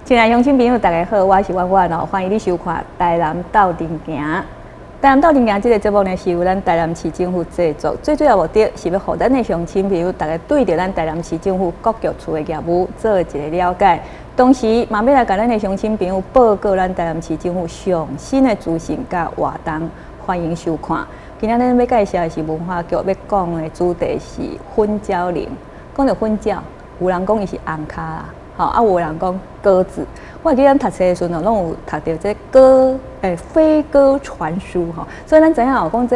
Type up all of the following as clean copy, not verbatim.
親愛鄉親朋友，大家好，我是婉婉哦，歡迎你收看《台南鬥陣行》。台南鬥陣行這个節目呢，是由咱台南市政府製作，最主要目的是欲予咱的鄉親朋友，逐家對著咱台南市政府各局處的業務做一个了解。同時，嘛欲來共咱的鄉親朋友報告咱台南市政府上新的資訊佮活動，歡迎收看。今仔日欲介紹的是文化局欲講的主題是粉鳥鈴。講著粉鳥，有人講伊是紅跤啦。吼，啊，有人講鴿子。我會記咱讀冊的時陣哦，攏有讀著這鴿，飛鴿傳書吼。所以咱知影哦，講這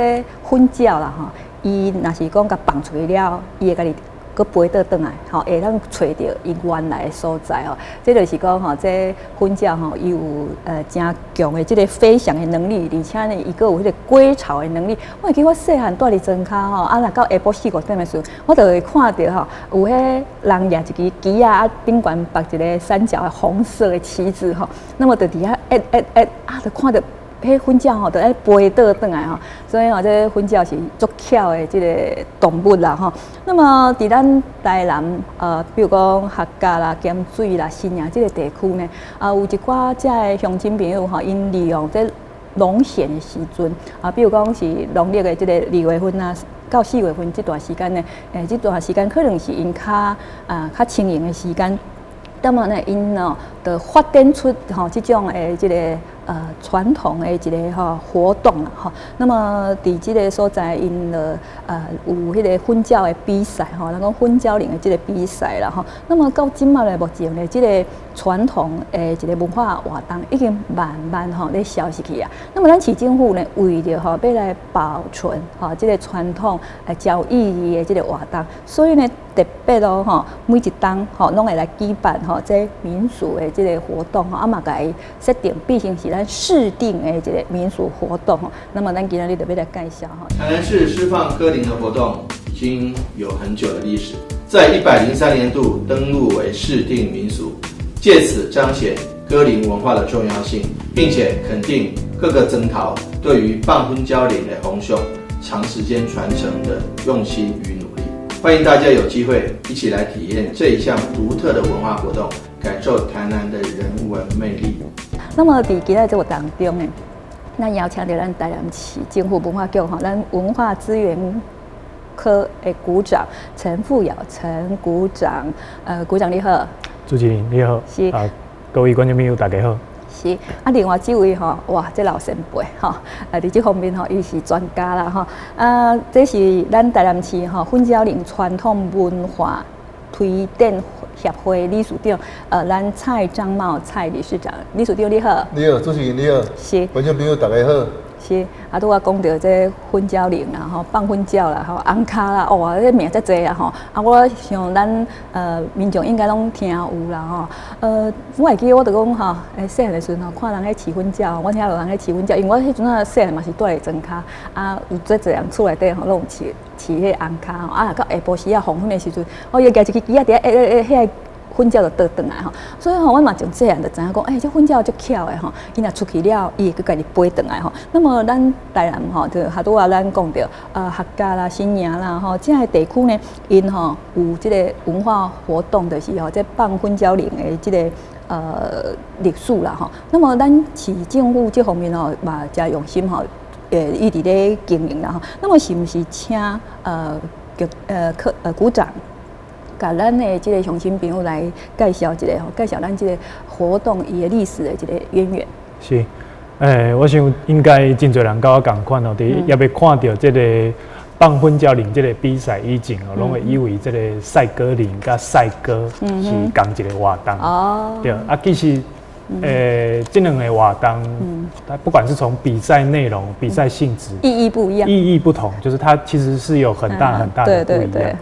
粉鳥啦吼，伊若是講共放出去了，伊會家己閣飛倒轉來，吼，會當揣著伊原來的所在吼。這就是講吼，這粉鳥吼，伊有誠強的這个飛翔的能力，而且呢，伊閣有彼个歸巢的能力。我會記我細漢蹛佇莊跤吼，啊，若到下晡四五點的時陣，我就會看著吼，有彼人舉一支旗仔，啊，頂懸縛一个三角的紅色的旗子吼，那麼就佇遐按按按，啊，就看著彼粉鳥吼，就愛飛倒轉來吼，所以吼，這粉鳥是足巧的這个動物啦吼。那麼佇咱台南，比如講客家啦、鹹水啦、新營這个地區呢，啊，有一寡遮的鄉親朋友吼，𪜶利用這農閒的時陣，啊，比如講是農曆的這个二月份啊，到四月份這段時間呢，這段時間可能是𪜶較啊較清閒的時間。那麼呢，𪜶哦，就發展出吼這種的這个傳統的一个吼活動啦吼。那麼佇這个所在，𪜶就有彼个粉鳥的比賽吼，咱講粉鳥鈴的這个比賽啦吼。那麼到這馬來目前呢，這个傳統的一个文化活動已經慢慢吼咧消失去啊。那麼咱市政府呢，為著吼欲來保存吼這个傳統誠有意義的這个活動，所以呢，特別哦吼，每一冬吼攏會來舉辦吼這民俗的這个活動吼，啊嘛共伊設定變成是咱市定的一个民俗活動吼。那麼咱今仔日就欲來介紹吼。台南市施放鴿鈴的活動已經有很久的歷史，在103年度登錄為市定民俗，借此彰顯鴿鈴文化的重要性，並且肯定各個莊頭對於放粉鳥鈴的風俗長時間傳承的用心與努力。歡迎大家有機會一起來體驗這一項獨特的文化活動，感受台南的人文魅力。那麼佇今仔這個當中呢，咱邀請著咱台南市政府文化局吼，咱文化資源科的股長陳富堯陳股長，股長你好。主持人你好。是。啊，各位觀眾朋友大家好。是啊，另外這位吼，哇，這老前輩吼，啊，佇這方面吼，伊是專家啦吼。啊，這是咱台南市吼粉鳥鈴傳統文化推展協會理事長，咱蔡章茂蔡理事長，理事長你好。你好，主持人你好。是。觀眾朋友大家好。是，啊，拄仔講著這粉鳥鈴啦，吼，放粉鳥啦，吼，紅跤啦，哇，這名遮濟啊，吼，啊，我想咱民眾應該攏聽有啦，吼，我會記得我就講吼，細漢的時陣吼，看人咧飼粉鳥，阮遐有人咧飼粉鳥，因為我彼陣仔細漢嘛是蹛佇莊跤，啊，有遮濟人厝內底吼，攏有飼飼彼個紅跤吼，啊，到下晡時仔黃昏的時陣，哦，伊舉一支旗仔佇遐，欸欸欸，遐個粉鳥就倒轉來吼，所以吼，阮嘛從細漢就知影講，欸，這粉鳥足巧的吼，伊若出去了，伊會閣家己飛轉來吼。那麼咱台南吼，就拄拄仔咱講著，客家啦、新營啦吼，這个地區呢，𪜶吼有這个文化活動，就是吼，這放粉鳥鈴的這个歷史啦吼。那麼咱市政府這方面吼嘛誠用心吼，一直咧經營啦吼。那麼是毋是請局科股長？共咱的這个鄉親朋友來介紹一下吼，介紹咱這个活動伊的歷史的一个淵源。是，我想應該真濟人佮我仝款哦，佇猶未看著這个放粉鳥鈴這个比賽以前哦，攏會以為這个賽鴿鈴佮賽鴿是仝一个活動。對，啊，其實，這兩个活動，它不管是從比賽內容、比賽性質，意義不一樣，意義不同，就是它其實是有很大很大的不一樣。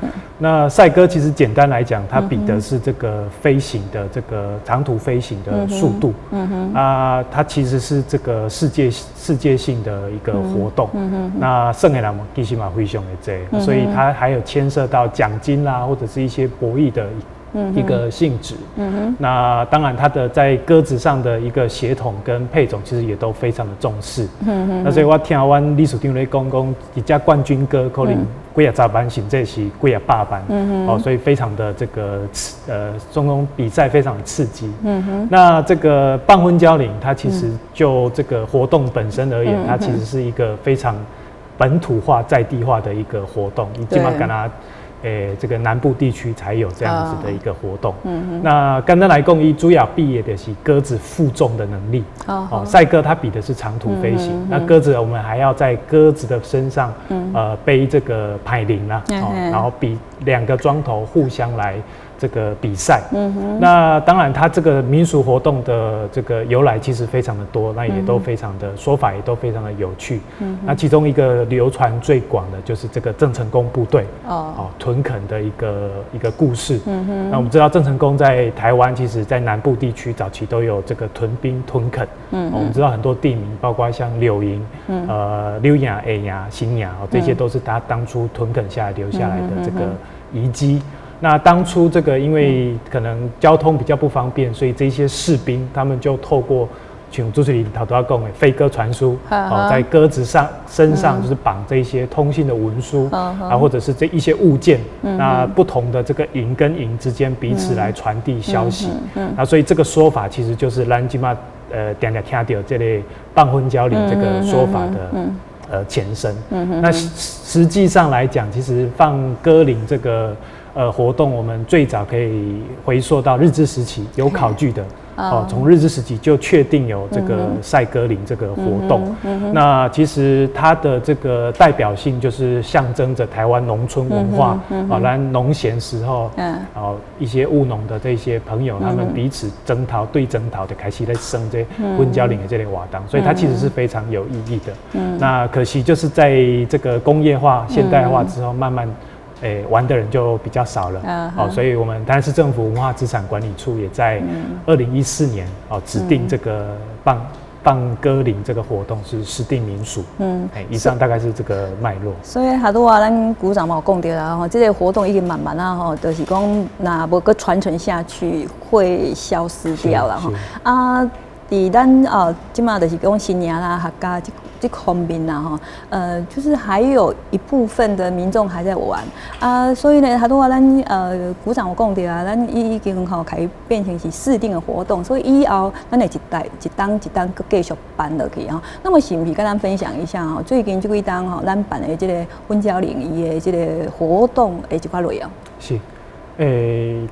那賽鴿其實簡單來講，它比的是這個飛行的這個長途飛行的速度。啊，它其實是這個世界性的一個活動。那耍的人其實嘛非常的濟，所以它還有牽涉到獎金啦，或者是一些博弈的。一个性质。那当然它的在鸽子上的一个血统跟配种，其实也都非常的重视。那所以我聽阮理事長咧講講，一隻冠軍鴿可能幾仔十萬，甚至是幾仔百萬。哦，所以非常的這個中東比賽非常的刺激。那這個放粉鳥鈴，它其實就這個活動本身而言，它其實是一個非常本土化、在地化的一個活動。你基本上跟它，這個南部地區才有這樣子的一個活動。那簡單來講，伊主要比的就是鴿子負重的能力。哦，賽鴿它比的是長途飛行，那鴿子我們還要在鴿子的身上，背這個排鈴啦，哦，然後比兩個樁頭互相來這個比賽。那當然，它這個民俗活動的這個由來其實非常的多，那也都非常的說法也都非常的有趣。那其中一個流傳最廣的就是這個鄭成功部隊哦屯墾的一個故事。那我們知道鄭成功在台灣，其實在南部地區早期都有這個屯兵屯墾。我們知道很多地名，包括像柳營、柳營、下營、新營哦，這些都是他當初屯墾下來留下來的這個遺跡。那當初這個因為可能交通比較不方便，所以這些士兵他們就透過像主持人頭拄仔講的飛鴿傳書，哦，在鴿子上身上就是綁這些通信的文書，啊，或者是這一些物件，那不同的這個營跟營之間彼此來傳遞消息，那所以這個說法其實就是咱這馬定定聽著這個放粉鳥鈴這個說法的前身。那實際上來講，其實放鴿鈴這個活動，我們最早可以回溯到日治時期有考據的哦，從日治時期就確定有這個賽鴿鈴這個活動。那其實它的這個代表性就是象徵着台灣農村文化啊，咱農閒時候，哦，一些務農的這些朋友，他們彼此爭討對爭討就開始咧耍這粉鳥鈴的這個活動，所以它其實是非常有意義的。那可惜就是在這個工業化、現代化之後，慢慢玩的人就比較少了，哦，所以我們台南市政府文化資產管理處也在2014年哦指定這個放鴿鈴這個活動是市定民俗。以上大概是這個脈絡。所以頭拄仔，咱股長嘛有講著啦，吼，這個活動已經慢慢啊，吼，就是講若無閣傳承下去，會消失掉啦，吼。啊，佇咱哦，這馬就是講新營啦、客家這方面啦，吼，就是還有一部分的民眾還在玩啊，所以呢，頭拄仔咱股長有講著啊，咱已經吼開始變成是市定的活動，所以以後咱會一代一冬一冬閣繼續辦落去吼。那麼是毋是佮咱分享一下吼？最近這幾冬吼，咱辦的這個粉鳥鈴伊的這個活動的一寡內容。是。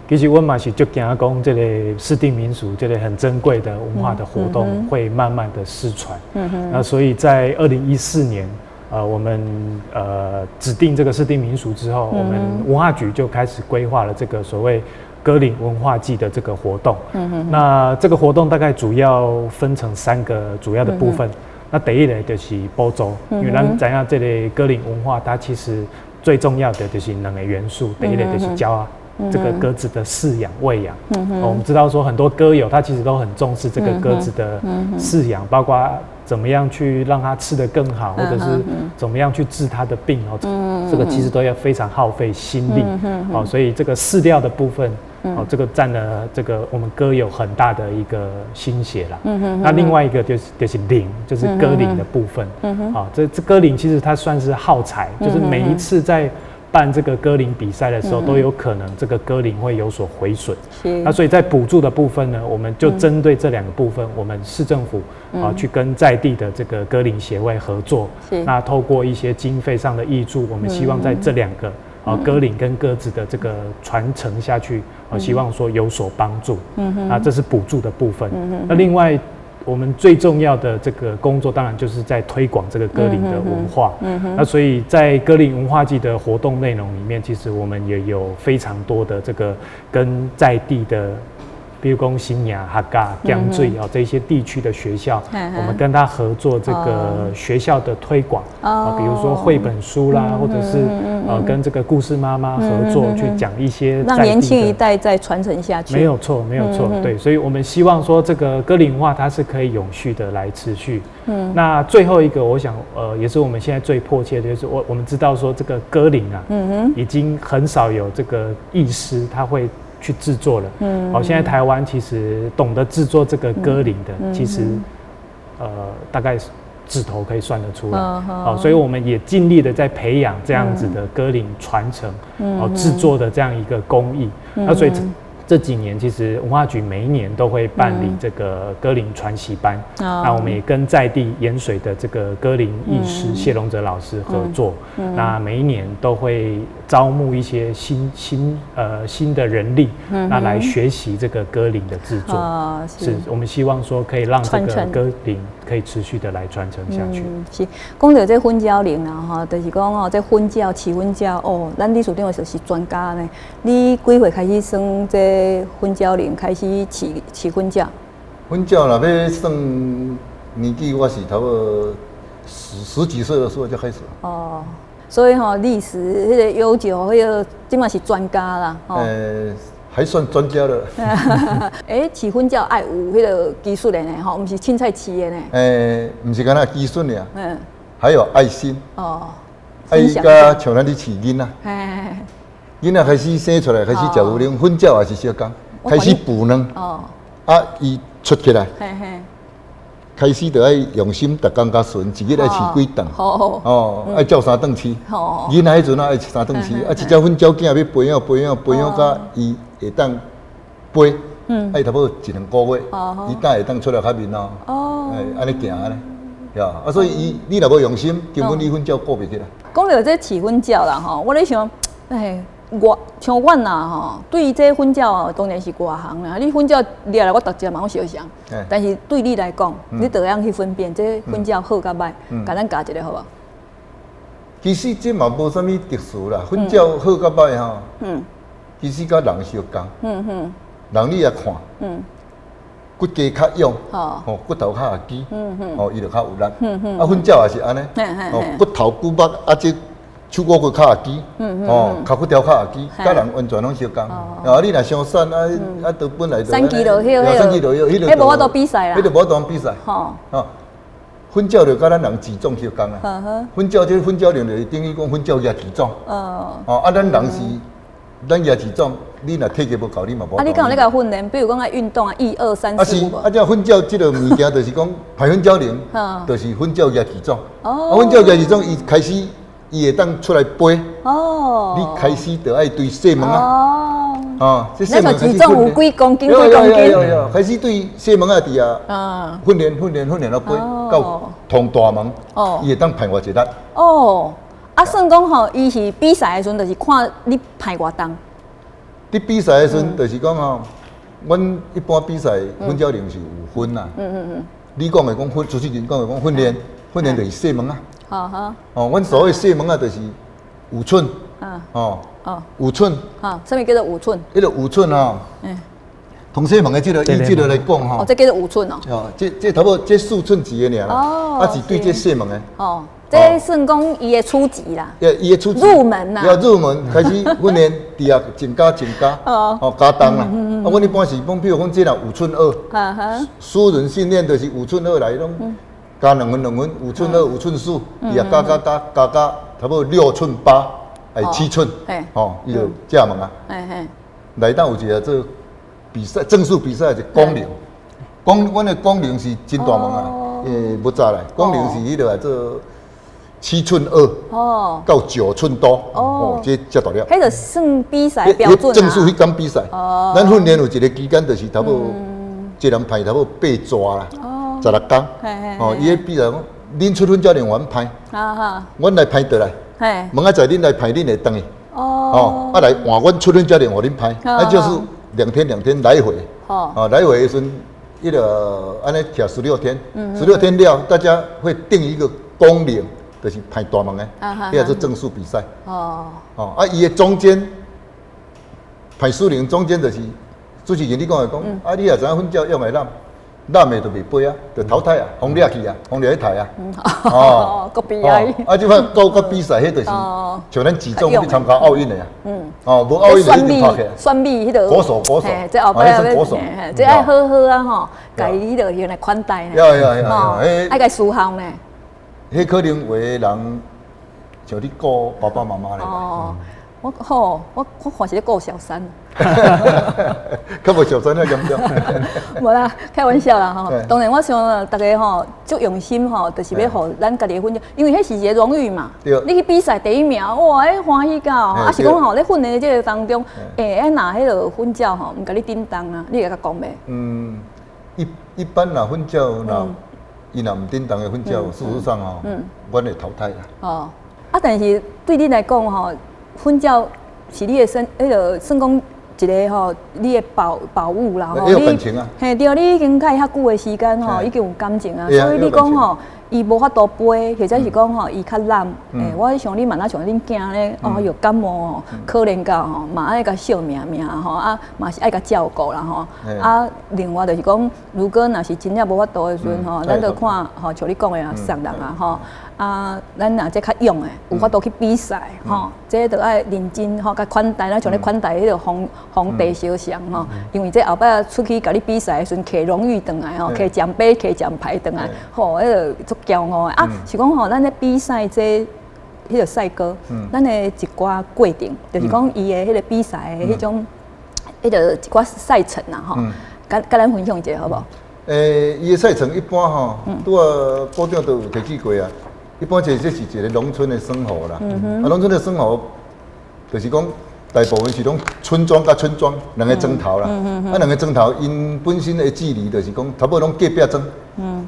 其實阮嘛是足驚講，這個市定民俗，這個很珍貴的文化的活動會慢慢的失傳。那所以在2014年，我們指定這個市定民俗之後，我們文化局就開始規劃了這個所謂鴿鈴文化祭的這個活動。那這個活動大概主要分成三個主要的部分。那第一個就是補助，因為咱知影這個鴿鈴文化，它其實最重要的就是兩個元素。第一個就是鳥仔。這個鴿子的飼養餵養，我們知道說很多鴿友他其實都很重視這個鴿子的飼養，包括怎麼樣去讓它吃得更好，或者是怎麼樣去治它的病哦，這個其實都要非常耗費心力哦，所以這個飼料的部分哦，這個佔了這個我們鴿友很大的一個心血啦。那另外一個就是鈴，就是鴿鈴的部分。好，這鴿鈴其實它算是耗材，就是每一次在辦這個鴿鈴比賽的時候，都有可能這個鴿鈴會有所毀損。那所以在補助的部分呢，我們就針對這兩個部分，我們市政府啊去跟在地的這個鴿鈴協會合作。那透過一些經費上的挹注，我們希望在這兩個啊鴿鈴跟鴿子的這個傳承下去，啊希望說有所幫助。啊，這是補助的部分。那另外，我們最重要的這個工作，當然就是在推廣這個鴿鈴的文化。那所以在鴿鈴文化祭的活動內容裡面，其實我們也有非常多的這個跟在地的，比如講新營、客家、鹹水哦這些地區的學校，我們跟他合作這個學校的推廣啊，比如說繪本書啦，或者是跟這個故事媽媽合作去講一些，讓年輕一代再傳承下去。沒有錯，沒有錯，對，所以我們希望說這個鴿鈴文化它是可以永續的來持續。那最後一個，我想也是我們現在最迫切的，就是我們知道說這個鴿鈴啊，已經很少有這個藝師他會去製作了。好，現在台灣其實懂得製作這個歌鈴的，其實大概指頭可以算得出來。好，所以我們也盡力的在培養這樣子的歌鈴傳承，哦，製作的這樣一個工藝。那所以這幾年，其實文化局每一年都會辦理這個歌鈴傳習班。那我們也跟在地鹽水的這個歌鈴藝師謝龍哲老師合作。那每一年都會招募一些新的人力，那來學習這個歌鈴的製作。是，我們希望說可以讓這個歌鈴可以持續的來傳承下去。是，講著這粉鳥鈴啦，吼，就是講哦，這粉鳥飼粉鳥哦，咱理事長就是專家呢。你幾歲開始算這粉鳥鈴，開始飼粉鳥？粉鳥若欲算年紀，我是差不多十幾歲的時候就開始。哦，所以吼歷史彼個悠久，彼個這馬是專家啦。還算專家了。欸，飼粉鳥愛有彼個技術的呢，吼，毋是凊彩飼的呢。欸，毋是干焦技術爾。還有愛心。哦。愛佮像咱咧飼囡仔。囡仔開始生出來，開始食牛奶，粉鳥也是相仝，開始孵卵。啊，伊出起來。開始就愛用心，逐工佮巡，一日愛飼幾頓。哦，愛照三頓飼。囡仔彼陣啊愛三頓飼，啊，一隻粉鳥囝欲培養培養培養甲伊會當飛，愛差不多一兩個月，伊才會當出來較面哦。欸，按呢行按呢，呀，啊，所以伊你若無用心，根本你粉鳥顧袂起來。講著這飼粉鳥啦，吼，我咧想，欸，我像阮啦，吼，對這粉鳥當然是外行啦。你粉鳥掠來，我逐隻嘛攏相像。但是對你來講，你就會曉去分辨這粉鳥好佮䆀，共咱教一下好無？其實這嘛無啥物特殊啦，粉鳥好佮䆀吼，其實佮人相仝。人你也看，骨架較勇，吼，骨頭較支，吼，伊就較有力。啊，粉鳥也是按呢，吼，骨頭骨肉啊，這手骨骨較支，吼，跤骨條較支，佮人完全攏相仝。啊，你若傷瘦啊啊，都本來就三肌落休，三肌落休，彼無法度比賽啦，彼就無法度比賽。吼，粉鳥就佮咱人舉重相仝啊。粉鳥這粉鳥鈴就是等於講粉鳥舉舉重。哦，啊，咱人是咱舉舉重，你若體格無夠，你嘛無。啊，你敢有咧共訓練？比如講愛運動啊，一二三四五。啊是，啊這粉鳥這個物件就是講排粉鳥鈴，就是粉鳥舉舉重。啊，粉鳥舉舉重，伊開始伊會當出來飛。哦。你開始就愛對細門仔。哦。這細門開始舉重有幾公斤？幾公斤？開始對細門仔佇遐訓練訓練訓練到飛到通大門。哦。伊會當排偌濟力。哦。啊，算講吼，伊是比賽的時陣，就是看你排偌重。佇比賽的時陣，就是講吼，阮一般比賽粉鳥鈴是有分啦。你講的講訓，主持人講的講訓練，訓練就是細門仔。哦，阮所謂細門仔就是5寸。哦。五寸。哈，啥物叫做五寸？彼個五寸吼。通細門的這個以這個來講吼。哦，這叫做五寸哦。哦，這差不多這4寸一個爾啦。哦。啊，是對這細門的。哦。這算講伊的初級啦，伊的初級入門啦，要入門開始訓練，佇遐增加增加，哦加重啦。啊，阮一般是講，比如講這若5寸2，私人訓練就是5寸2來攏加2分2分，5寸25寸4，佇遐加加加加加，差不多6寸8，哎7寸，哦，伊就正門啊。內底有一個做比賽正式比賽是廣鈴，廣阮的廣鈴是真大門啊，欸，無早來，廣鈴是彼落來做。7寸2哦，到9寸多哦，這遮大粒。彼就算比賽標準啊。正式彼工比賽。哦。咱訓練有一個期間，就是差不多，一人排差不多八逝啦，16工。哦，伊彼比賽講，恁出粉鳥鈴阮排。啊哈。阮來排倒來。嘿。明仔載恁來排，恁會轉去。哦。哦，啊來換阮出粉鳥鈴予恁排，啊就是2天2天來回。哦。哦，來回的時陣，彼個按呢徛十六天，十六天了，大家會定一個公鈴。就是排大門的，彼個做正式比賽。哦，哦，啊，伊的中間排輸鈴中間就是主持人你講的講，啊，你也知影粉鳥用的濫，濫的就袂飛啊，就淘汰啊，予掠去啊，予掠去刣啊。哦，閣悲哀。啊，這擺到到比賽，彼就是像咱舉重去參加奧運的啊。哦，無奧運就一定拍起來。選美彼個。國手國手。這後擺要，這愛好好啊吼，共伊彼個用來款待呢。要要要。愛共伺候呢。彼可能有的人像你顧爸爸媽媽咧。哦，我吼，我看是咧顧小三。較無小三遐嚴重。無啦，開玩笑啦吼。當然，我想逐家吼足用心吼，就是欲予咱家己的粉鳥，因為彼是一個榮譽嘛。你去比賽第一名，哇，彼歡喜到，啊是講吼，咧訓練的這個當中，欸，若彼个粉鳥吼，毋共你振動啊，你會共講袂？嗯，一般若粉鳥若伊若毋振動的粉鳥，事實上吼，阮會淘汰啦。哦，啊，但是對你來講吼，粉鳥是你的身，彼个算講一个吼，你的寶物啦吼。有感情啊。嘿，對，你已經佮伊遐久的時間吼，已經有感情啊，所以你講吼，伊無法度飛，或者是講吼，伊較懶。欸，我想你嘛若像恁囝咧，哦喲感冒吼，可憐到吼，嘛愛共惜命命吼，啊嘛是愛共照顧啦吼。啊，另外就是講，如果若是真正無法度的時陣吼，咱就看吼，像你講的啊，送人啊吼。啊，咱若這較勇的，有法度去比賽吼，這就愛認真吼，共款待，咱像咧款待彼个皇皇帝相像吼，因為這後擺出去共你比賽的時陣，提榮譽轉來吼，提獎杯、提獎牌轉來，吼，彼个足驕傲的。啊，是講吼，咱咧比賽這彼个賽果，咱的一寡過程，就是講伊的彼个比賽的彼種，彼个一寡賽程啊吼，共咱分享一下好無？欸，伊的賽程一般吼，拄仔部長都有提起過啊。一般這是一個農村的生活啦，啊，農村的生活就是講大部分是攏村莊佮村莊兩個莊頭啦，啊，兩個莊頭𪜶本身的距離就是講差不多攏隔壁莊，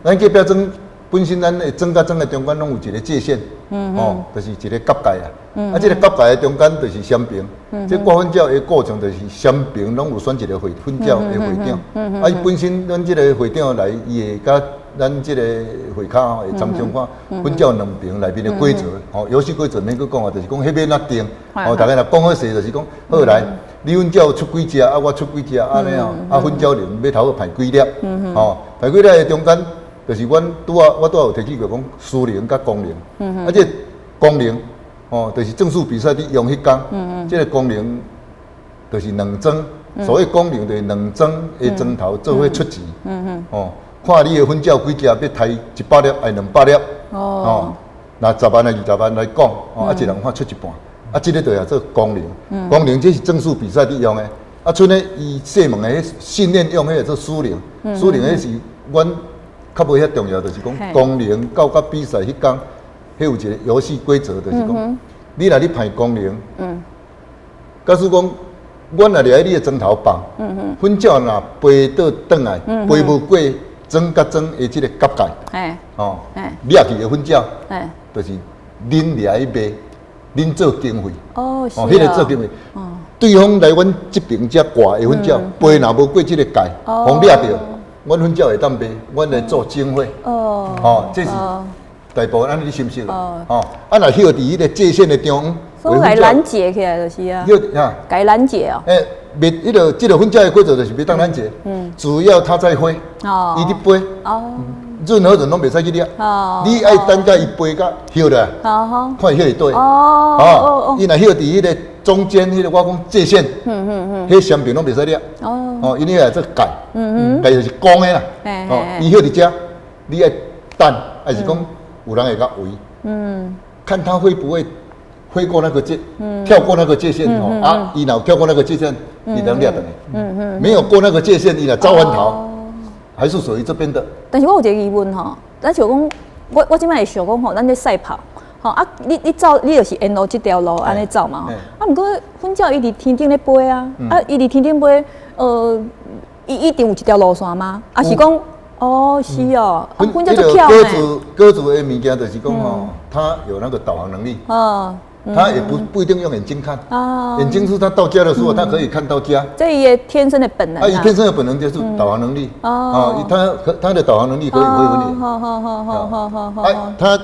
咱隔壁莊本身咱的莊佮莊的中間攏有一個界線，哦，就是一個結界啊，啊，這個結界的中間就是雙爿，這掛粉鳥的過程就是雙爿攏有選一個會粉鳥的會長，啊，伊本身咱這個會長來，伊會佮咱這個會跤吼會參詳看粉鳥兩爿內面的規則，吼，遊戲規則免閣講啊，就是講彼欲按怎定，吼，逐家若講好勢，就是講好來，你粉鳥出幾隻，啊，我出幾隻，按呢吼，啊，粉鳥龍欲頭佫排幾粒，吼，排幾粒的中間，就是阮拄仔我拄仔有提起過講私龍佮公龍，啊，這個公龍，吼，就是正式比賽佇用彼工，這個公龍就是兩莊，所謂公龍就是兩莊的莊頭做伙出錢，吼。看你的粉鳥幾隻，欲刣100粒，抑200粒，哦，若10萬抑20萬來講，哦，啊，一人看出一半，啊，這个就叫做公龍，公龍這是正式比賽佇用的，啊，賰咧伊細門的訓練用彼个做私龍，私龍彼是阮較無遐重要，就是講公龍到佮比賽彼工，彼有一個遊戲規則，就是講，你若咧排公龍，假使講阮若掠佇你的莊頭放，粉鳥若飛倒轉來，飛無過莊佮莊的這個結界，哦，掠去的粉鳥，就是恁掠去賣，恁做經費，哦，彼个做經費，對方來阮這爿遮掛的粉鳥，飛若無過這個界，予掠著，阮粉鳥會當賣，阮來做經費，哦，這是大部分按呢你熟悉啦，哦，啊若歇佇彼个界線的中央，所以共攔截起來就是啊，共攔截哦。欸，袂，彼个這个粉鳥的規則就是袂當攔截，主要它在飛，伊佇飛，任何人攏袂使去掠，你愛等甲伊飛甲歇落來，看伊歇佇佗，哦，伊若歇佇彼个中間，彼个我講界線，彼雙爿攏袂使掠，哦，因為彼個做界，界就是公的啦，哦，伊歇佇遮，你愛等，抑是講有人會共圍，看他會不會飛過那個界，跳過那個界線哦，啊，伊若跳過那個界線，伊能掠轉來，沒有過那個界線，伊若走翻頭，還是屬於這邊的。但是我有一個疑問吼，咱像講，我這擺會想講吼，咱咧賽跑，吼啊，你走，你就是沿路這條路按呢走嘛，啊，毋過粉鳥伊佇天頂咧飛啊，啊，伊佇天頂飛，伊一定有一條路線嗎？抑是講，哦，是哦，啊，粉鳥足巧呢。鴿子的物件就是講吼，它有那個導航能力。哦。他也不一定用眼睛看，眼睛是他到家的時候，他可以看到家。這伊的天生的本能。啊，伊天生的本能就是導航能力。哦，他的導航能力可以飛很遠。好好好好好好。啊，他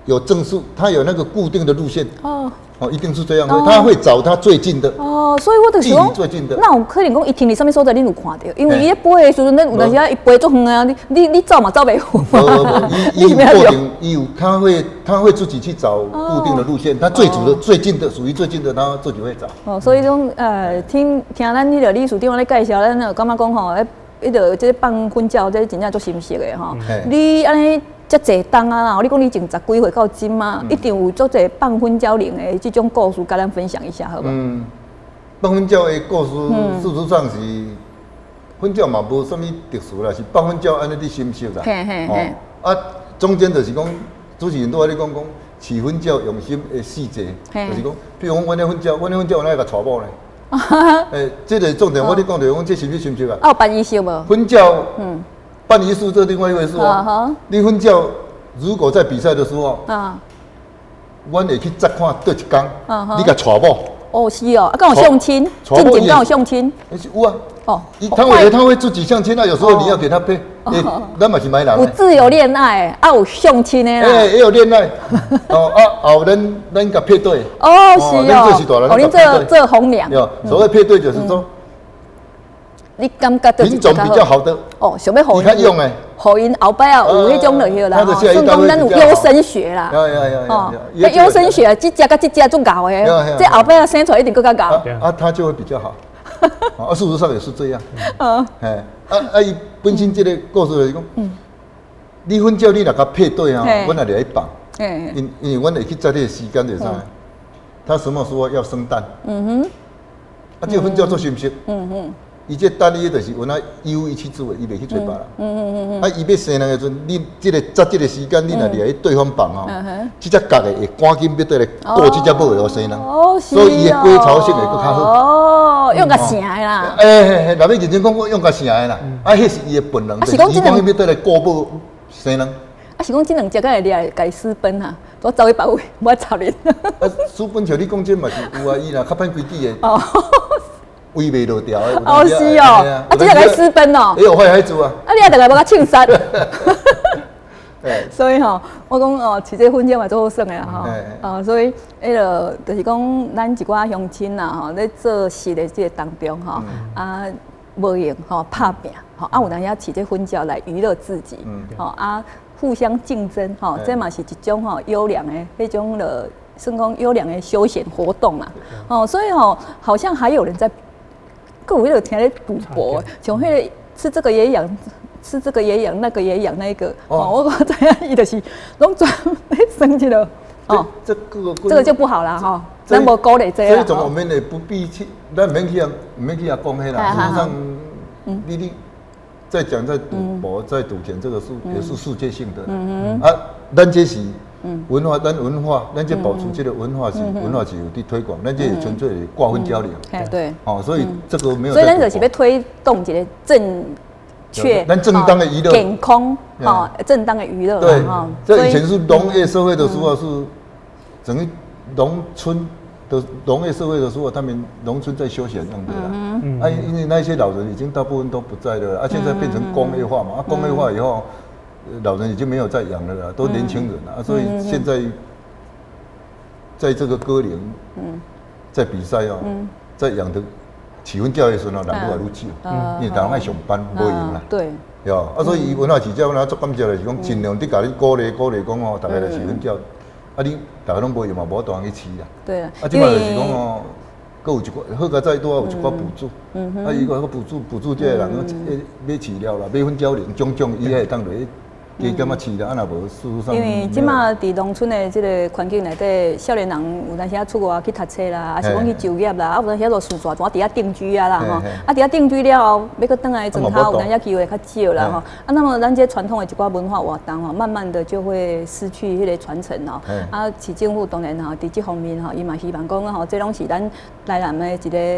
有正數，他有那個固定的路線。哦。哦，一定是這樣，他會找他最近的。哦，所以我就是講，哪有可能講伊停佇啥物所在，恁有看著？因為伊咧飛的時陣，咱有當時啊，伊飛足遠啊，你走嘛走袂赴。無無無，伊有固定，伊有他會自己去找固定的路線，他最主的最近的屬於最近的，他自己會找。哦，所以講聽聽咱彼個理事長咧介紹，咱就感覺講吼，彼個這個放粉鳥，這真正足心適的吼。你按呢遮濟冬啊，你講你從十幾歲到這馬，一定有足濟放粉鳥鈴的這種故事，共咱分享一下，好無？嗯，放粉鳥的故事，事實上是粉鳥嘛無啥物特殊啦，是放粉鳥按呢佇心息啦。啊，中間就是講主持人拄仔咧講講飼粉鳥用心的細節，就是講，比如講阮的粉鳥，阮的粉鳥哪會共娶某呢？欸，這個重點我咧講就是講，這是毋是心息啊？啊，有辦儀式無？粉鳥，辦儀式這另外一回事哦。你粉鳥如果在比賽的時候，阮會去執看佗一工，你共娶某。哦，是哦，啊，敢有相親？進前敢有相親？有啊。哦，他會自己相親啊，有時候你要給他配，欸，咱嘛是買人。有自由戀愛，啊，有相親的啦。欸，也有戀愛。哦啊，後咱共配對。哦，是哦。哦，恁做做紅娘。對，所謂配對就是說，你感覺品種比較好的。哦，想欲予伊較勇的，予𪜶後擺啊有彼種落去啦，算講咱有優生學啦。哦，彼優生學，這隻佮這隻足𠢕的，這後擺啊生出來一定閣較𠢕。啊，他就會比較好。啊，事實上也是這樣。啊，啊啊！伊本身這個故事就是講，你粉鳥你若共配對啊，阮也來放。因為阮會去在這個時間就是啥？他什麼時候要生蛋？啊，這個粉鳥做心息。伊這蛋伊就是有那有伊去煮的，伊袂去揣別人。啊，伊欲生卵的時陣，你這個紮這個時間，你若掠去對方放吼，這隻角的會趕緊欲倒來顧這隻母的予生卵。所以伊的歸巢性會閣較好。哦，用較成的啦。欸，若欲認真講，講用較成的啦。啊，彼是伊的本能，就是伊趕緊欲倒來顧母生卵。啊，是講這兩隻敢會掠來共伊私奔啊？我走去別位，無愛插恁。啊，私奔像你講這嘛是有啊，伊若較歹規矩的。圍袂落牢的。哦，是哦，啊，這個來私奔哦。也有壞孩子啊。啊，你也著來無共銃殺。所以吼，我講哦，飼這粉鳥嘛足好耍的啦吼。哦，所以彼個就是講，咱一寡鄉親啦吼，咧做事的這個當中吼，啊，無閒吼拍拚吼，啊有當時飼這粉鳥來娛樂自己，吼啊，互相競爭吼，這嘛是一種吼優良的彼種的，算講優良的休閒活動啦。哦，所以吼，好像還有人在。閣有彼個聽咧賭博，像彼個吃這個也養，吃這個也養，那個也養，那個哦，我知影伊就是攏專咧耍這個哦，這個就不好了哈，咱無鼓勵這。這種我們也不必去，咱毋免去啊，毋免去啊講彼啦。事實上，你在講在賭博、在賭錢，這個是也是世界性的。啊，咱這是文化，咱文化，咱這保持這個文化是文化是有佇推廣，咱這是純粹是掛粉交流。對。哦，所以這個沒有。所以咱就是欲推動一個正確、咱正當的娛樂、健康、哦，正當的娛樂。對。這以前是農業社會的時候，是整個農村的農業社會的時候，他們農村在休閒用的啦。啊，因為那些老人已經大部分都不在了，啊，現在變成工業化嘛，啊，工業化以後，老人已經沒有在養了啦，都年輕人了，所以現在在這個歌齡，在比賽哦，在養的飼粉鳥的時候，人愈來愈少，因為人愛上班無閒啦。對。啊，所以伊文化市長，咱足感謝就是講，盡量佇共你鼓勵鼓勵講哦，逐家來飼粉鳥，啊，你逐家攏無閒嘛，無法度去飼啦。對啊。啊，這擺就是講哦，閣有一寡，好佳哉拄仔有一寡補助，啊，伊個補助補助這個人，買飼料啦，買粉鳥糧，種種伊會當落去。加減仔飼啦，啊若無事實上。因為這馬佇農村的這個環境內底，少年人有當時仔出外去讀冊啦，抑是講去就業啦，啊有當時仔就迥住佇遐定居啊啦吼，啊佇遐定居了後，欲閣轉來莊跤，有當時機會較少啦吼。啊，那麼咱這傳統的一寡文化活動吼，慢慢的就會失去彼個傳承吼。啊，市政府當然吼，佇這方面吼，伊嘛希望講吼，這攏是咱台南的一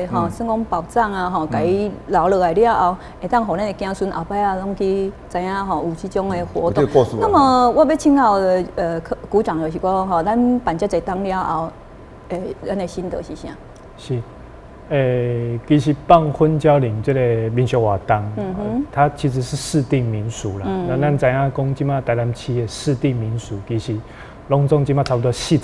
個吼，算講寶藏啊吼，共伊留落來了後，會當予咱的子孫後擺仔攏去知影吼，有這種的活動。那麼我欲請教的股長就是講吼，咱辦遮濟檔了後，咱的心得是啥？是，其實放粉鳥鈴這個民俗活動，它其實是市定民俗啦。那咱知影講，這馬台南市的市定民俗其實攏總這馬差不多41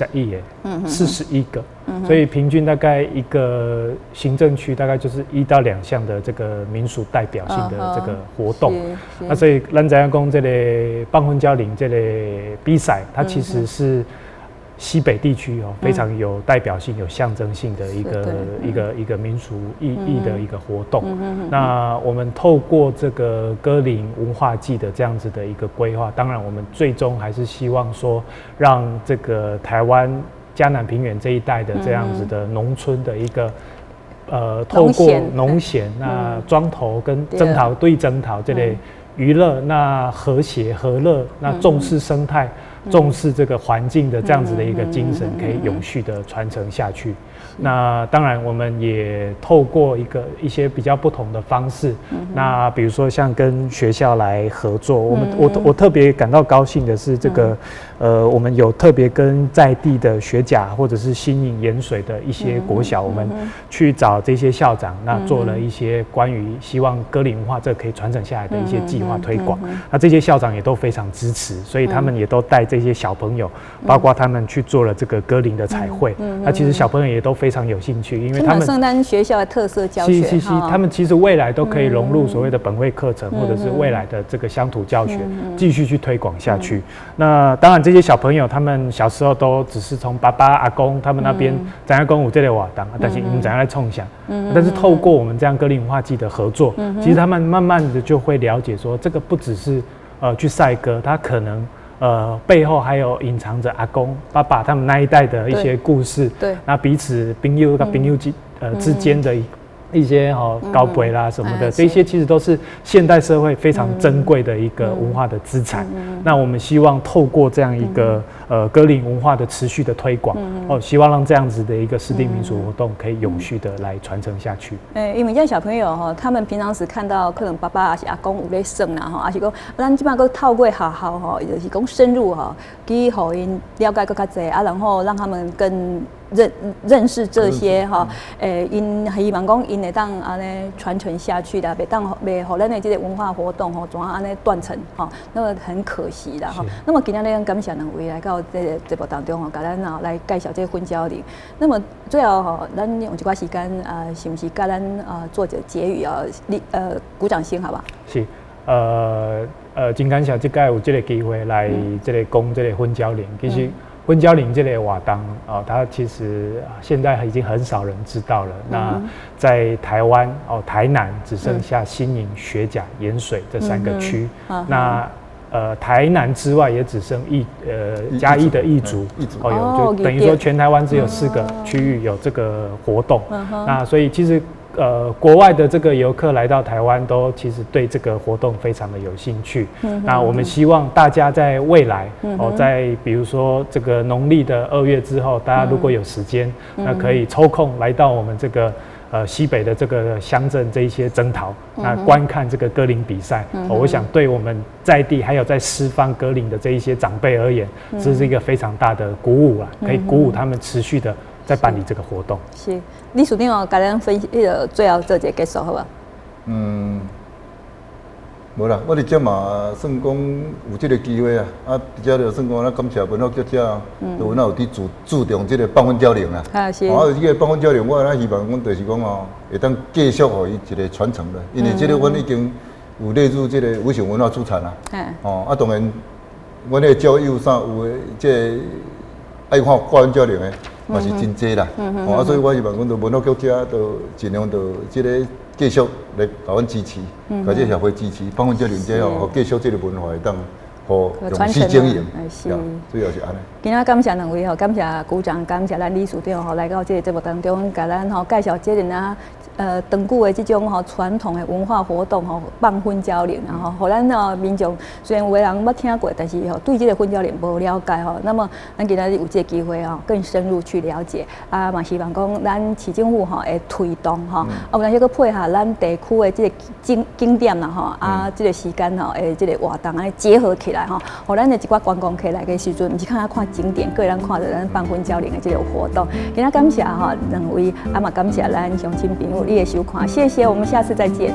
個，41個，所以平均大概一個行政區大概就是1到2項的這個民俗代表性的這個活動。那所以咱知影講這個放粉鳥鈴這個比賽，它其實是西北地區哦非常有代表性、有象徵性的一個民俗意義的一個活動。那我們透過這個歌林文化祭的這樣子的一個規劃，當然我們最終還是希望說，讓這個台灣嘉南平原這一帶的這樣子的農村的一個透過農閒，那莊頭跟莊頭對莊頭這類娛樂，那和諧和樂，那重視生態，重視這個環境的這樣子的一個精神，可以永續的傳承下去。那當然，我們也透過一些比較不同的方式，那比如說像跟學校來合作，我們我我特別感到高興的是，這個我們有特別跟在地的學甲或者是新營鹽水的一些國小，我們去找這些校長，那做了一些關於希望歌林文化這可以傳承下來的一些計劃推廣。那這些校長也都非常支持，所以他們也都帶這些小朋友，包括他們去做了這個歌林的彩繪。那其實小朋友也都非常有興趣，因為他們算咱學校的特色教學，是是是，他們其實未來都可以融入所謂的本位課程，或者是未來的這個鄉土教學，繼續去推廣下去。那當然，這些小朋友他們小時候都只是從爸爸、阿公他們那邊知影講有這個活動，但是毋知影咧創啥。但是透過我們這樣歌林文化祭的合作，其實他們慢慢的就會了解說，這個不只是去賽歌，他可能背後還有隱藏着阿公、爸爸他們那一代的一些故事，那彼此朋友跟朋友之間的一些吼交陪啦什麼的，這些其實都是現代社會非常珍貴的一個文化的資產。那我們希望透過這樣一個歌林文化的持續的推廣，哦，希望讓這樣子的一個市定民俗活動可以永續的來傳承下去。欸，因為這小朋友吼，他們平常時看到可能爸爸抑是阿公有咧耍啦吼，抑是講咱這擺閣透過學校吼，就是講深入吼，去予𪜶了解閣較濟啊，然後讓他們更認識這些哈，欸，𪜶希望講𪜶會當按呢傳承下去啦，袂當袂予咱的這個文化活動吼，怎按呢斷層吼，那麼很可惜啦吼。那麼今仔日感謝兩位來到這個節目當中吼，共咱啊來介紹這個粉鳥林。那麼最後吼，咱用一寡時間啊，是毋是共咱啊做一個結語啊？你鼓掌先好吧？是，真感謝這擺有這個機會來這個講這個粉鳥林，其實。粉鳥林這個活動哦，它其實現在已經很少人知道了。那在台灣哦，台南只剩下新營、學甲、鹽水這三個區。那台南之外也只剩嘉義的義竹哦，有就等於說全台灣只有四個區域有這個活動。那所以其實國外的這個遊客來到台灣，都其實對這個活動非常的有興趣。那我們希望大家在未來哦，在比如說這個農曆的2月之後，大家如果有時間，那可以抽空來到我們這個西北的這個鄉鎮這一些莊頭，那觀看這個歌林比賽。我想對我們在地還有在四方歌林的這一些長輩而言，這是一個非常大的鼓舞啊，可以鼓舞他們持續的在辦理這個活動。是，理事長哦，共咱分析，彼個最後做一個結束，好無？嗯，無啦，我佇遮嘛算講有這個機會啊，啊，佇遮就算講咱感謝文化局遮，都有佇注重這個放粉鳥鈴啦。啊是。啊，這個放粉鳥鈴，我咱希望講就是講哦，會當繼續予伊一個傳承啦，因為這個阮已經有列入這個無形文化資產啦。哦，啊，當然，阮彼個鳥友啥有的，這個愛看掛粉鳥鈴的，嘛是真濟啦。哦，啊，所以我希望講，就文化局遮都盡量就這個繼續來共阮支持，共這個協會支持，放粉鳥鈴這哦，繼續這個文化會當予永續經營。是，主要是按呢。今仔感謝兩位吼，感謝局長，感謝咱理事長吼，來到這個節目當中，共咱吼介紹這個啊。長久的這種吼傳統的文化活動吼，放粉鳥鈴，然後予咱哦民眾雖然有的人捌聽過，但是吼對這個粉鳥鈴無了解吼。那麼咱今仔日有這個機會吼，更深入去了解啊，嘛希望講咱市政府吼會推動吼，啊有當時閣配合咱地區的這個景點啦吼，啊這個時間吼，的這個活動按呢結合起來吼，予咱的一寡觀光客來的時陣，毋是看看景點，閣會當看著咱放粉鳥鈴的這個活動。今仔感謝吼兩位，啊嘛感謝咱鄉親朋友你的收看，謝謝，我們下次再見。